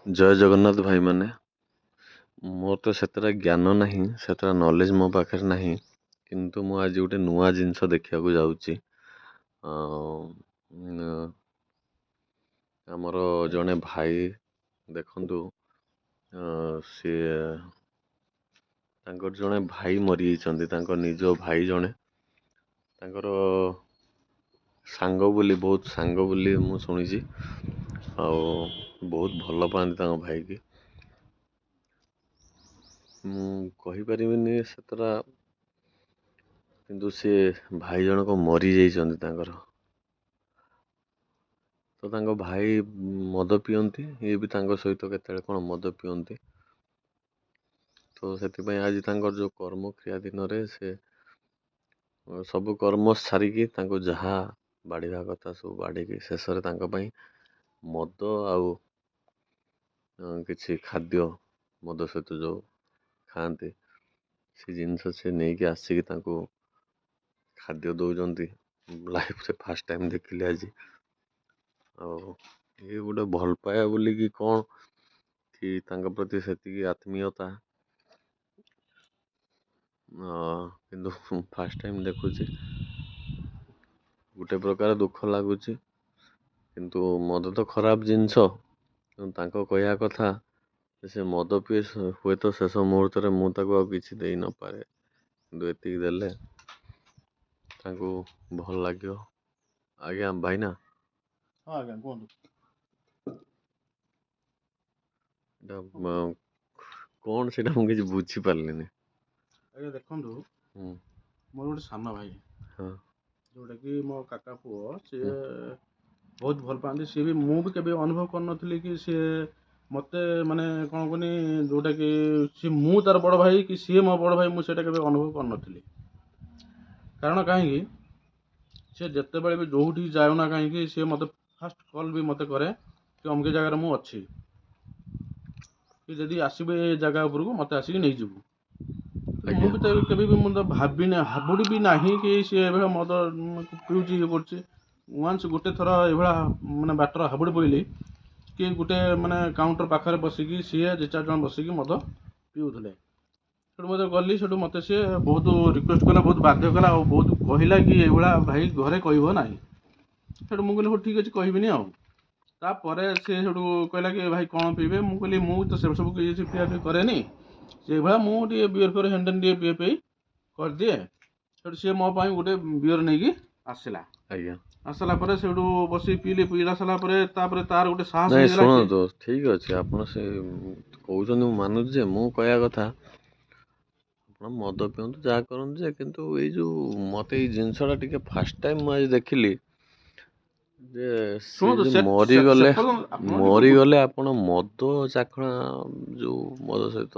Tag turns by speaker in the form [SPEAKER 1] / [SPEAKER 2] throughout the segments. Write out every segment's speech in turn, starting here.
[SPEAKER 1] ଜୟ ଜଗନ୍ନାଥ ଭାଇମାନେ। ମୋର ତ ସେତେଟା ଜ୍ଞାନ ନାହିଁ, ସେତେଟା ନଲେଜ ମୋ ପାଖରେ ନାହିଁ, କିନ୍ତୁ ମୁଁ ଆଜି ଗୋଟେ ନୂଆ ଜିନିଷ ଦେଖିବାକୁ ଯାଉଛି। ଆମର ଜଣେ ଭାଇ ଦେଖନ୍ତୁ, ସିଏ ତାଙ୍କର ଜଣେ ଭାଇ ମରିଯାଇଛନ୍ତି। ତାଙ୍କ ନିଜ ଭାଇ ଜଣେ, ତାଙ୍କର ସାଙ୍ଗ ବୋଲି, ବହୁତ ସାଙ୍ଗ ବୋଲି ମୁଁ ଶୁଣିଛି, ଆଉ ବହୁତ ଭଲ ପାଆନ୍ତି ତାଙ୍କ ଭାଇକି। ମୁଁ କହିପାରିବିନି ସେତେଟା, କିନ୍ତୁ ସିଏ ଭାଇ ଜଣକ ମରିଯାଇଛନ୍ତି ତାଙ୍କର। ତ ତାଙ୍କ ଭାଇ ମଦ ପିଅନ୍ତି, ଇଏ ବି ତାଙ୍କ ସହିତ କେତେବେଳେ କ'ଣ ମଦ ପିଅନ୍ତି। ତ ସେଥିପାଇଁ ଆଜି ତାଙ୍କର ଯେଉଁ କର୍ମକ୍ରିୟା ଦିନରେ ସେ ସବୁ କର୍ମ ସାରିକି ତାଙ୍କୁ ଯାହା ବାଢ଼ିବା କଥା ସବୁ ବାଢ଼ିକି ଶେଷରେ ତାଙ୍କ ପାଇଁ ମଦ ଆଉ କିଛି ଖାଦ୍ୟ, ମଦ ସହିତ ଯେଉଁ ଖାଆନ୍ତି ସେ ଜିନିଷ ସେ ନେଇକି ଆସିକି ତାଙ୍କୁ ଖାଦ୍ୟ ଦେଉଛନ୍ତି। ଲାଇଫ୍ରେ ଫାର୍ଷ୍ଟ ଟାଇମ୍ ଦେଖିଲି ଆଜି। ଆଉ ଇଏ ଗୋଟେ ଭଲ ପାଇବା ବୋଲିକି କ'ଣ କି ତାଙ୍କ ପ୍ରତି ସେତିକି ଆତ୍ମୀୟତା, କିନ୍ତୁ ଫାର୍ଷ୍ଟ ଟାଇମ୍ ଦେଖୁଛି। ଗୋଟେ ପ୍ରକାର ଦୁଃଖ ଲାଗୁଛି, କିନ୍ତୁ ମଦ ତ ଖରାପ ଜିନିଷ। ତାଙ୍କ କହିବା କଥା ସେ ମଦ ପିଏ, ହୁଏତ ଶେଷ ମୁହୂର୍ତ୍ତରେ ମୁଁ ତାକୁ ଆଉ କିଛି ଦେଇ ନପାରେ, କିନ୍ତୁ ଏତିକି ଦେଲେ ତାଙ୍କୁ ଭଲ ଲାଗିବ। ଆଜ୍ଞା ଭାଇନା।
[SPEAKER 2] ହଁ ଆଜ୍ଞା, କୁହନ୍ତୁ।
[SPEAKER 1] କ'ଣ ସେଇଟା ମୁଁ କିଛି ବୁଝିପାରିଲିନି।
[SPEAKER 2] ଆଜ୍ଞା ଦେଖନ୍ତୁ, ମୋର ଗୋଟେ ସାନ ଭାଇ, ଯେଉଁଟାକି ମୋ କାକା ପୁଅ, ସିଏ ବହୁତ ଭଲ ପାଆନ୍ତି। ସିଏ ବି, ମୁଁ ବି କେବେ ଅନୁଭବ କରିନଥିଲି କି ସିଏ ମୋତେ ମାନେ କ'ଣ କୁହନି, ଯେଉଁଟାକି ସିଏ ମୁଁ ତାର ବଡ଼ ଭାଇ କି ସିଏ ମୋ ବଡ଼ ଭାଇ, ମୁଁ ସେଇଟା କେବେ ଅନୁଭବ କରିନଥିଲି। କାରଣ କାହିଁକି, ସେ ଯେତେବେଳେ ବି ଯେଉଁଠିକି ଯାଉନା କାହିଁକି, ସିଏ ମୋତେ ଫାଷ୍ଟ କଲ୍ ବି ମୋତେ କରେ କି ଅମକେ ଜାଗାରେ ମୁଁ ଅଛି, କି ଯଦି ଆସିବେ ଏ ଜାଗା ଉପରକୁ ମୋତେ ଆସିକି ନେଇଯିବୁ। ମୁଁ ବି ତ କେବେ ବି ମୁଁ ତ ଭାବିନି, ଭାବୁଡ଼ି ବି ନାହିଁ କି ସିଏ ଏଭଳିଆ ମଦ ପିଉଛି, ଇଏ କରୁଛି। ୱାନ୍ସ ଗୋଟେ ଥର ଏଇଭଳିଆ ମାନେ ବାଟର ହାବୁଡ଼ି ପଡ଼ିଲି କି ଗୋଟେ ମାନେ କାଉଣ୍ଟର ପାଖରେ ବସିକି ସିଏ ଦୁଇ ଚାରି ଜଣ ବସିକି ମଦ ପିଉଥିଲେ। ସେଠୁ ମୁଁ ଗଲି, ସେଠୁ ମୋତେ ସିଏ ବହୁତ ରିକ୍ୱେଷ୍ଟ କଲା, ବହୁତ ବାଧ୍ୟ କଲା ଆଉ ବହୁତ କହିଲା କି ଏଇଭଳିଆ ଭାଇ ଘରେ କହିବ ନାହିଁ। ସେଠୁ ମୁଁ କହିଲି ହଉ ଠିକ୍ ଅଛି, କହିବିନି। ଆଉ ତାପରେ ସେ ସେଠୁ କହିଲା କି ଭାଇ କ'ଣ ପିଇବେ? ମୁଁ କହିଲି ମୁଁ ତ ସେସବୁ କିଛି ପିଆ ପିଇ କରେନି, ସେଇଭଳିଆ ମୁଁ ଟିକେ ବିୟର ଫିୟର ହେଣ୍ଡେନ୍ ଟିକେ ପିଏ ପିଇ କରିଦିଏ। ସେଠୁ ସିଏ ମୋ ପାଇଁ ଗୋଟେ ବିୟର ନେଇକି ଆସିଲା।
[SPEAKER 1] ଆଜ୍ଞା।
[SPEAKER 2] ଆସିଲା ପରେ ସେଇଠୁ ବସି ପିଇଲି। ପିଇଲା ସାରିଲା ପରେ ତାପରେ ତାର ଗୋଟେ ସାହସ
[SPEAKER 1] ନାଇଁ
[SPEAKER 2] ହେଇଗଲା।
[SPEAKER 1] ଶୁଣନ୍ତୁ, ଠିକ୍ ଅଛି, ଆପଣ ସେ କହୁଛନ୍ତି ମୁଁ ମାନୁଛି ଯେ, ମୁଁ କହିବା କଥା ଆପଣ ମଦ ପିଅନ୍ତୁ, ଯାହା କରନ୍ତୁ ଯେ, କିନ୍ତୁ ଏଇ ଯେଉଁ ମୋତେ ଏଇ ଜିନିଷଟା ଟିକେ ଫାର୍ଷ୍ଟ ଟାଇମ୍ ମୁଁ ଆଜି ଦେଖିଲି ଯେ ସେ ମରିଗଲେ, ମରିଗଲେ ଆପଣ ମଦ ଚାଖଣା ଯେଉଁ ମଦ ସହିତ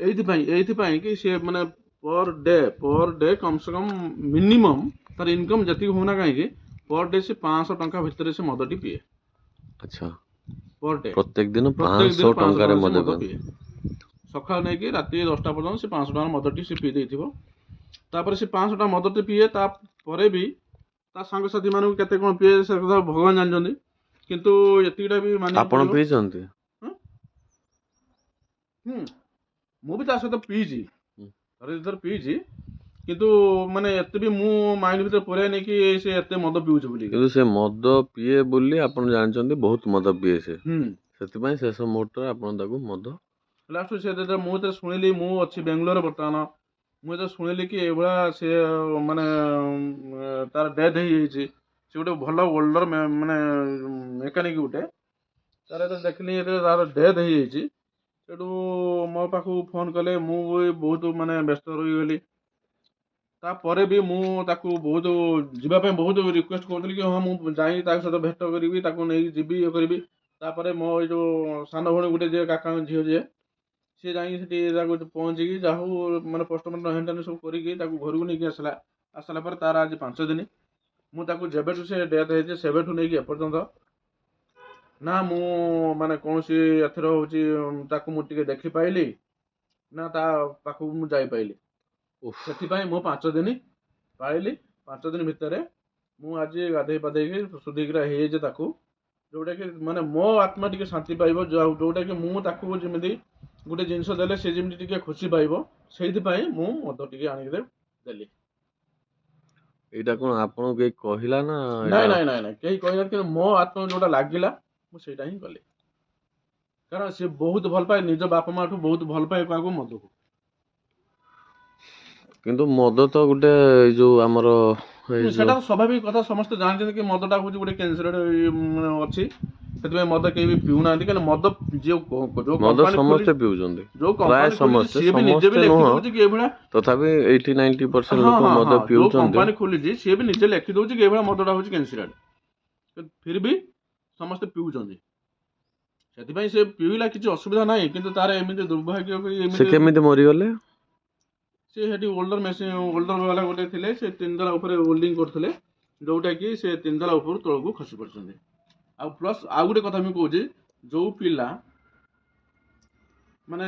[SPEAKER 2] ଏଇଥିପାଇଁ କି ସିଏ ମାନେ ପର୍ ଡେ କମ୍ ସେ କମ୍ ମିନିମମ୍ ତାର ଇନକମ୍ ଯେତିକି ହଉନା କାହିଁକି, ପର୍ ଡେ ସେ 500 ଟଙ୍କା ଭିତରେ ସେ ମଦଟି ପିଏ।
[SPEAKER 1] ଆଚ୍ଛା।
[SPEAKER 2] ପର୍ ଡେ,
[SPEAKER 1] ପ୍ରତ୍ୟେକ ଦିନ
[SPEAKER 2] ପ୍ରତ୍ୟେକ ଦିନ
[SPEAKER 1] 500
[SPEAKER 2] 500
[SPEAKER 1] ଟଙ୍କାରେ
[SPEAKER 2] ଟଙ୍କା ସେ
[SPEAKER 1] ମଦ
[SPEAKER 2] ମଦ ପିଏ। ସକାଳ ନେଇକି ରାତି 10ଟା ପର୍ଯ୍ୟନ୍ତ ସେ 500 ଟଙ୍କାର ମଦଟି ସେ ପିଇ ଦେଇଥିବ। ତାପରେ ସେ 500 ଟଙ୍କା ମଦଟି ପିଏ, ତାପରେ ବି ତା ସାଙ୍ଗସାଥି ମାନଙ୍କୁ କେତେ କ'ଣ ପିଏ ସେ କଥା ଭଗବାନ ଜାଣିଛନ୍ତି। କିନ୍ତୁ ଏତିକିଟା ବି ମାନିବାକୁ
[SPEAKER 1] ଆପଣ
[SPEAKER 2] ପଡ଼ିବ।
[SPEAKER 1] ପିଇଛନ୍ତି?
[SPEAKER 2] ହୁଁ, ମୁଁ ବି ତା ସହିତ ପିଇଛି, ଥରେ ଦୁଇ ଥର ପିଇଛି, କିନ୍ତୁ ମାନେ ଏତେ ବି ମୁଁ ମାଇଣ୍ଡ ଭିତରେ ପୁରାଇନି କି ସେ ଏତେ ମଦ ପିଉଛି ବୋଲି।
[SPEAKER 1] କିନ୍ତୁ ସେ ମଦ ପିଏ ବୋଲି ଆପଣ ଜାଣିଛନ୍ତି, ବହୁତ ମଦ ପିଏ ସେ, ସେଥିପାଇଁ ଶେଷ ମୁହୂର୍ତ୍ତରେ ଆପଣ ତାକୁ ମଦ
[SPEAKER 2] ଲାଷ୍ଟ ସେ ଯେତେବେଳେ ମୁଁ ଯେତେବେଳେ ଶୁଣିଲି, ମୁଁ ଅଛି ବେଙ୍ଗଲୋରରେ ବର୍ତ୍ତମାନ, ମୁଁ ଯେତେବେଳେ ଶୁଣିଲି କି ଏଇଭଳିଆ ସେ ମାନେ ତାର ଡେଥ୍ ହେଇଯାଇଛି, ସେ ଗୋଟେ ଭଲ ୱେଲ୍ଡର ମାନେ ମେକାନିକ୍ ଗୋଟେ, ତାର ଯେତେବେଳେ ଦେଖିଲି ଯେତେବେଳେ ତାର ଡେଥ୍ ହେଇଯାଇଛି, ସେଠୁ ମୋ ପାଖକୁ ଫୋନ୍ କଲେ। ମୁଁ ବି ବହୁତ ମାନେ ବ୍ୟସ୍ତ ରହିଗଲି। ତାପରେ ବି ମୁଁ ତାକୁ ବହୁତ ଯିବା ପାଇଁ ବହୁତ ରିକ୍ୱେଷ୍ଟ କରୁଥିଲି କି ହଁ ମୁଁ ଯାଇ ତା ସହିତ ଭେଟ କରିବି, ତାକୁ ନେଇକି ଯିବି, ଇଏ କରିବି। ତାପରେ ମୋ ଏଇ ଯେଉଁ ସାନ ଭଉଣୀ ଗୋଟେ ଯିଏ, କାକାଙ୍କ ଝିଅ ଯିଏ, ସିଏ ଯାଇକି ସେଠି ତାକୁ ପହଞ୍ଚିକି ଯାହା ହଉ ମାନେ ପୋଷ୍ଟମର୍ଟମ୍ ହେନ୍ ଟେନ୍ ସବୁ କରିକି ତାକୁ ଘରକୁ ନେଇକି ଆସିଲା। ଆସିଲା ପରେ ତାର ଆଜି 5 ଦିନ। ମୁଁ ତାକୁ ଯେବେଠୁ ସେ ଡେଥ୍ ହେଇଛି ସେବେଠୁ ନେଇକି ଏପର୍ଯ୍ୟନ୍ତ ନା ମୁଁ ମାନେ କୌଣସି ଏଥର ହେଉଛି ତାକୁ ମୁଁ ଟିକେ ଦେଖିପାଇଲି ନା ତା ପାଖକୁ ମୁଁ ଯାଇପାଇଲି। ସେଥିପାଇଁ ମୁଁ 5 ଦିନ ପାଳିଲି। 5 ଦିନ ଭିତରେ ମୁଁ ଆଜି ଗାଧେଇ ପାଧେଇକି ଶୁଦ୍ଧିକ୍ରିୟା ହେଇଯାଇଛି ତାକୁ। ଯୋଉଟାକି ମାନେ ମୋ ଆତ୍ମା ଟିକେ ଶାନ୍ତି ପାଇବ, ଯୋଉଟାକି ମୁଁ ତାକୁ ଯେମିତି ଗୋଟେ ଜିନିଷ ଦେଲେ ସେ ଯେମିତି ଟିକେ ଖୁସି ପାଇବ, ସେଇଥିପାଇଁ ମୁଁ ମଦ ଟିକେ ଆଣିକି ଦେଲି।
[SPEAKER 1] ଏଇଟା କଣ ଆପଣଙ୍କୁ କେହି କହିଲା ନା?
[SPEAKER 2] ନାଇଁ ନାଇଁ ନାଇଁ ନାଇଁ, କେହି କହିନାହାନ୍ତି, କିନ୍ତୁ ମୋ ଆତ୍ମା ଯୋଉଟା ଲାଗିଲା ମୁଁ ସେଇଟା ହିଁ କଲି। କାରଣ ସେ ବହୁତ ଭଲ ପାଏ, ନିଜ ବାପା ମାଠୁ ବହୁତ ଭଲ ପାଏ କାହାକୁ, ମଦକୁ।
[SPEAKER 1] କିନ୍ତୁ ମଦ ତ ଗୋଟେ ଏଇ ଯୋଉ ଆମର
[SPEAKER 2] ସେଟା ତ ସ୍ୱାଭାବିକ କଥା, ସମସ୍ତେ ଜାଣିଛନ୍ତି କି ମଦଟା ହେଉଛି ଗୋଟେ କ୍ୟାନ୍ସର ଅଛି, ସେଥିପାଇଁ ମଦ କେହି ବି ପିଉନାହାନ୍ତି। କାରଣ ମଦ ଯିଏ ଯୋଉ
[SPEAKER 1] ମଦ ସମସ୍ତେ ପିଉଛନ୍ତି,
[SPEAKER 2] ଯୋଉ କମ୍ପାନୀ
[SPEAKER 1] ସମସ୍ତେ
[SPEAKER 2] ସିଏ ବି ନିଜେ ବି ଲେଖି ଦଉଛି କି ଏଇଭଳିଆ,
[SPEAKER 1] ତଥାପି 80-90% ଲୋକ ମଦ ପିଉଛନ୍ତି।
[SPEAKER 2] ଯୋଉ କମ୍ପାନୀ ଖୋଲିଛି ସିଏ ବି ନିଜେ ଲେଖି ଦଉଛି କି ଏଇଭଳିଆ ମଦଟା ହେଉଛି କ୍ୟାନ୍ସର, ଫିର ବି ସମସ୍ତେ ପିଉଛନ୍ତି। ସେଥିପାଇଁ ସେ ପିଇଲା, କିଛି ଅସୁବିଧା ନାହିଁ, କିନ୍ତୁ ତାର ଏମିତି ଦୁର୍ଭାଗ୍ୟ।
[SPEAKER 1] ସେ କେମିତି ମରିଗଲେ?
[SPEAKER 2] ସେ ସେଠି ଓଲ୍ଡର ମେସିନ୍, ଓଲ୍ଡର ବାଲା ଗୋଟେ ଥିଲେ, ସେ ତିନିତଲା ଉପରେ ଓଲ୍ଡିଂ କରୁଥିଲେ, ଯୋଉଟାକି ସେ ତିନିତଲା ଉପରୁ ତଳକୁ ଖସି ପଡ଼ିଛନ୍ତି। ଆଉ ପ୍ଲସ୍ ଆଉ ଗୋଟେ କଥା ମୁଁ କହୁଛି, ଯୋଉ ପିଲା ମାନେ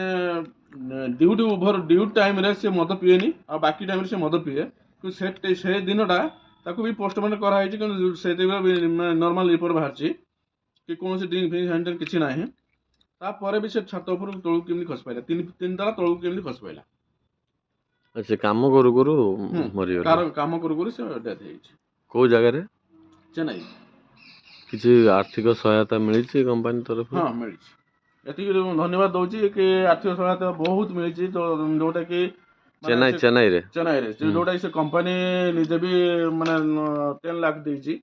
[SPEAKER 2] ଡ୍ୟୁଟି ଓଭର ଡ୍ୟୁଟି ଟାଇମ୍ରେ ସେ ମଦ ପିଏନି, ଆଉ ବାକି ଟାଇମ୍ରେ ସେ ମଦ ପିଏ, କିନ୍ତୁ ସେ ଦିନଟା ତାକୁ ବି ପୋଷ୍ଟମର୍ଟମ୍ କରାହେଇଛି, କିନ୍ତୁ ସେଥିପାଇଁ ନର୍ମାଲ ରିପୋର୍ଟ ବାହାରିଛି କି କୌଣସି ଡ୍ରିଙ୍କ ଫ୍ରିଙ୍କ ହେନ୍ କିଛି ନାହିଁ। ତାପରେ ବି ସେ ଛାତ ଉପରୁ ତଳକୁ କେମିତି ଖସି ପାଇଲା, ତିନିତଲା ତଳକୁ କେମିତି ଖସି ପାଇଲା?
[SPEAKER 1] ସେ କାମ କରୁ କରୁ ମରିଗଲା।
[SPEAKER 2] କାମ କରୁ କରୁ ସେ ଡେଥ୍ ହେଇଛି।
[SPEAKER 1] କୋଉ ଜାଗାରେ?
[SPEAKER 2] ଚେନ୍ନାଇ।
[SPEAKER 1] କିଛି ଆର୍ଥିକ ସହାୟତା ମିଳିଛି କମ୍ପାନୀ ତରଫରୁ?
[SPEAKER 2] ହଁ ମିଳିଛି, ଏତିକି ଧନ୍ୟବାଦ ଦଉଛି କି ଆର୍ଥିକ ସହାୟତା ବହୁତ ମିଳିଛି, ଯୋଉଟାକି
[SPEAKER 1] ଚେନ୍ନାଇ ଚେନ୍ନାଇରେ
[SPEAKER 2] ଚେନ୍ନାଇରେ ଯୋଉଟାକି ସେ କମ୍ପାନୀ ନିଜେ ବି ମାନେ 10 ଲାଖ ଦେଇଛି,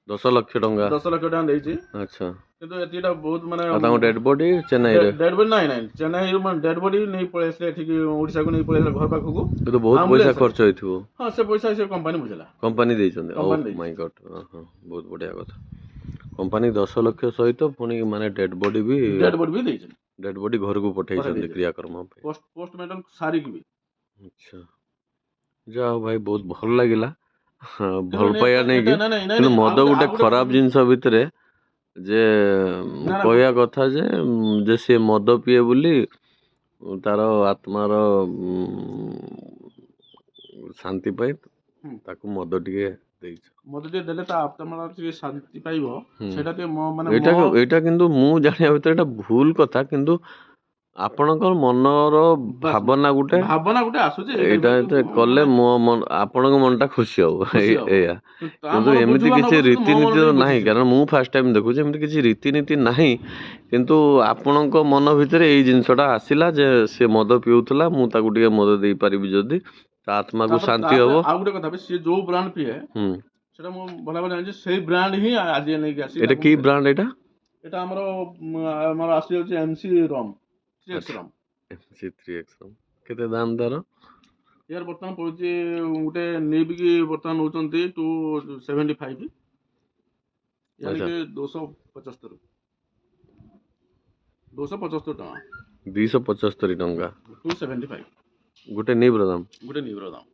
[SPEAKER 1] 10 ଲକ୍ଷ ଟଙ୍କା।
[SPEAKER 2] 10 ଲକ୍ଷ ଟଙ୍କା ଦେଇଛି।
[SPEAKER 1] ଆଚ୍ଛା।
[SPEAKER 2] କିନ୍ତୁ ଏତିକିଟା ବହୁତ ମାନେ
[SPEAKER 1] ତାଙ୍କ ଡେଡ୍ ବଡି ଚେନ୍ନାଇରେ?
[SPEAKER 2] ଡେଡ୍ ବଡି ନାଇଁ ନାଇଁ, ଚେନ୍ନାଇରୁ ମାନେ ଡେଡ୍ ବଡି ନେଇ ପଳେଇ ଆସିଲେ ଏଠିକି, ଓଡ଼ିଶାକୁ ନେଇ ପଳେଇ ଆସିଲେ ଘର ପାଖକୁ।
[SPEAKER 1] କିନ୍ତୁ ବହୁତ ପଇସା ଖର୍ଚ୍ଚ ହେଇଥିବ।
[SPEAKER 2] ହଁ, ସେ ପଇସା ସେ କମ୍ପାନୀ ବୁଝିଲା।
[SPEAKER 1] କମ୍ପାନୀ ଦେଇଛନ୍ତି? ଓ ମାଇ ଗଡ୍, ହଁ ବହୁତ ବଢିଆ କଥା। କମ୍ପାନୀ 10 ଲକ୍ଷ ସହିତ ପୁଣି ମାନେ ଡେଡ୍ ବଡି ବି,
[SPEAKER 2] ଡେଡ୍ ବଡି ବି ଦେଇଛନ୍ତି,
[SPEAKER 1] ଡେଡ୍ ବଡି ଘରକୁ ପଠେଇଛନ୍ତି କ୍ରିୟାକର୍ମ ପାଇଁ,
[SPEAKER 2] ପୋଷ୍ଟମର୍ଟମ ସାରିକି ବି।
[SPEAKER 1] ଆଚ୍ଛା, ଯାହା ହଉ ଭାଇ, ବହୁତ ଭଲ ଲାଗିଲା ଭଲ ପାଇବା ନେଇକି। କିନ୍ତୁ ମଦ ଗୋଟେ ଖରାପ ଜିନିଷ ଭିତରେ ଯେ କହିବା କଥା ଯେ ସିଏ ମଦ ପିଏ ବୋଲି ତାର ଆତ୍ମାର ଶାନ୍ତି ପାଇଁ ତାକୁ ମଦ ଟିକେ ଦେଇଛ।
[SPEAKER 2] ମଦ ଟିକେ ଦେଲେ ତା ଆତ୍ମା ଟିକେ ଶାନ୍ତି ପାଇବ, ସେଇଟା ଟିକେ ମାନେ
[SPEAKER 1] ଏଇଟା ଏଇଟା କିନ୍ତୁ ମୁଁ ଜାଣିବା ଭିତରେ ଏଇଟା ଭୁଲ କଥା, କିନ୍ତୁ ଆପଣଙ୍କର ମନର ଭାବନା ଗୋଟେ
[SPEAKER 2] ଭାବନା ଗୋଟେ ଆସୁଛି,
[SPEAKER 1] ଏଇଟା କଲେ ମୋ ମନ, ଆପଣଙ୍କ ମନଟା ଖୁସି ହବ, ଏଇଆ। କିନ୍ତୁ ଏମିତି କିଛି ରୀତିନୀତି ତ ନାହିଁ, କାରଣ ମୁଁ ଫାର୍ଷ୍ଟ ଟାଇମ୍ ଦେଖୁଛି ଏମିତି କିଛି ରୀତିନୀତି ନାହିଁ, କିନ୍ତୁ ଆପଣଙ୍କ ମନ ଭିତରେ ଏଇ ଜିନିଷଟା ଆସିଲା ଯେ ସେ ମଦ ପିଉଥିଲା, ମୁଁ ତାକୁ ଟିକେ ମଦ ଦେଇପାରିବି ଯଦି ତା ଆତ୍ମାକୁ ଶାନ୍ତି ହବ।
[SPEAKER 2] ଆଉ ଗୋଟେ କଥା ବି, ସିଏ ଯୋଉ ବ୍ରାଣ୍ଡ ପିଏ ସେଟା ମୁଁ ଭଲ ଭାବରେ ଜାଣିଛି, ସେଇ ବ୍ରାଣ୍ଡ ହିଁ ଆଜି ନେଇକି ଆସି।
[SPEAKER 1] ଏଇଟା କି ବ୍ରାଣ୍ଡ? ଏଇଟା
[SPEAKER 2] ଏଇଟା ଆମର ଆମର ଆସିଯାଉଛି MC rum, 3X rum.
[SPEAKER 1] MC 3X rum. କେତେ ଦାମ ତାର?
[SPEAKER 2] ୟାର ବର୍ତ୍ତମାନ ପଡ଼ୁଛି ଗୋଟେ ନେଇକି ବର୍ତ୍ତମାନ ନେଉଛନ୍ତି 275, यानी कि 275, 275 ଟଙ୍କା।
[SPEAKER 1] 275 ଟଙ୍କା।
[SPEAKER 2] 275
[SPEAKER 1] ଗୋଟେ ନିବ୍ର ଦାମ?
[SPEAKER 2] ଗୋଟେ ନିବ୍ର ଦାମ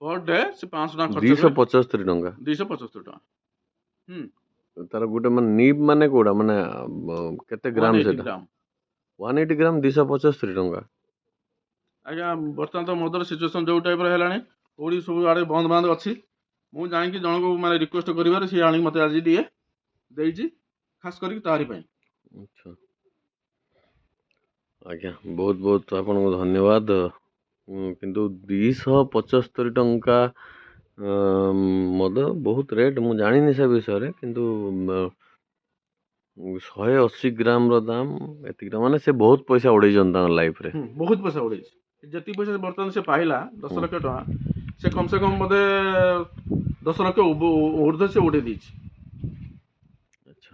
[SPEAKER 2] ପର ଡେ ସେ 500 ଟଙ୍କା ଖର୍ଚ୍ଚ।
[SPEAKER 1] 275 ଟଙ୍କା?
[SPEAKER 2] 275 ଟଙ୍କା।
[SPEAKER 1] ତାର ଗୋଟେ ମାନେ ନିବ୍ ମାନେ କୋଉଟା, ମାନେ କେତେ ଗ୍ରାମ ସେଟା? 180 ଗ୍ରାମ 275 ଟଙ୍କା।
[SPEAKER 2] ଆଜ୍ଞା, ବର୍ତ୍ତମାନ ତ ମଦର ସିଚୁଏସନ୍ ଯୋଉ ଟାଇପ୍ର ହେଲାଣି, କୋଉଠି ସବୁ ଆଡ଼େ ବନ୍ଦ ବାନ୍ଦ ଅଛି। ମୁଁ ଯାଇକି ଜଣକୁ ମାନେ ରିକ୍ୱେଷ୍ଟ କରିବାରେ ସିଏ ଆଣିକି ମୋତେ ଆଜି ଟିକେ ଦେଇଛି, ଖାସ କରିକି ତାରି ପାଇଁ।
[SPEAKER 1] ଆଚ୍ଛା ଆଜ୍ଞା, ବହୁତ ବହୁତ ଆପଣଙ୍କୁ ଧନ୍ୟବାଦ। କିନ୍ତୁ 275 ଟଙ୍କା ମଦ ବହୁତ ରେଟ୍, ମୁଁ ଜାଣିନି ସେ ବିଷୟରେ, କିନ୍ତୁ 180 ଗ୍ରାମର ଦାମ ଏତିକି ଟଙ୍କା, ମାନେ ସେ ବହୁତ ପଇସା ଉଡ଼େଇଛନ୍ତି ତାଙ୍କ ଲାଇଫରେ।
[SPEAKER 2] ବହୁତ ପଇସା ଉଡ଼େଇଛି। ଯେତିକି ପଇସା ବର୍ତ୍ତମାନ ସେ ପାଇଲା 10 ଲକ୍ଷ ଟଙ୍କା, ସେ କମ୍ ସେ କମ୍ ବୋଧେ 10 ଲକ୍ଷ ଉର୍ଦ୍ଧ୍ୱ ସେ ଉଡ଼େଇ ଦେଇଛି।
[SPEAKER 1] ଆଚ୍ଛା,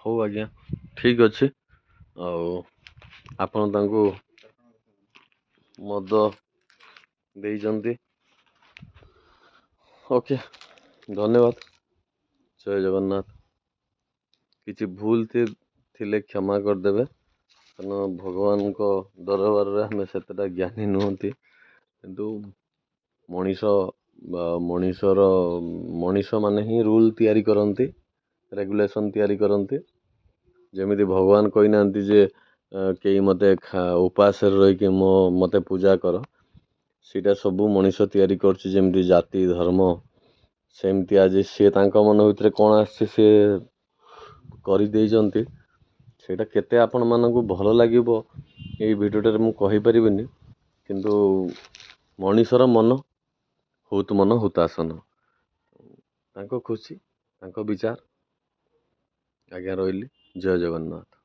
[SPEAKER 1] ହଉ ଆଜ୍ଞା, ଠିକ୍ ଅଛି। ଆଉ ଆପଣ ତାଙ୍କୁ ମଦ ଦେଇଛନ୍ତି, ଓକେ, ଧନ୍ୟବାଦ। ଜୟ ଜଗନ୍ନାଥ। କିଛି ଭୁଲ ଥିଲେ କ୍ଷମା କରିଦେବେ, କାରଣ ଭଗବାନଙ୍କ ଦରବାରରେ ଆମେ ସେତେଟା ଜ୍ଞାନୀ ନୁହନ୍ତି, କିନ୍ତୁ ମଣିଷ ମଣିଷର ମଣିଷମାନେ ହିଁ ରୁଲ୍ ତିଆରି କରନ୍ତି, ରେଗୁଲେସନ୍ ତିଆରି କରନ୍ତି। ଯେମିତି ଭଗବାନ କହିନାହାନ୍ତି ଯେ କେହି ମୋତେ ଉପାସରେ ରହିକି ମୋତେ ପୂଜା କର, ସେଇଟା ସବୁ ମଣିଷ ତିଆରି କରୁଛି, ଯେମିତି ଜାତି ଧର୍ମ, ସେମିତି ଆଜି ସିଏ ତାଙ୍କ ମନ ଭିତରେ କ'ଣ ଆସିଛି ସିଏ କରିଦେଇଛନ୍ତି। ସେଇଟା କେତେ ଆପଣମାନଙ୍କୁ ଭଲ ଲାଗିବ ଏଇ ଭିଡ଼ିଓଟାରେ ମୁଁ କହିପାରିବିନି, କିନ୍ତୁ ମଣିଷର ମନ ହୁତ୍ ମନ ହୁତାସନ, ତାଙ୍କ ଖୁସି ତାଙ୍କ ବିଚାର। ଆଜ୍ଞା ରହିଲି, ଜୟ ଜଗନ୍ନାଥ।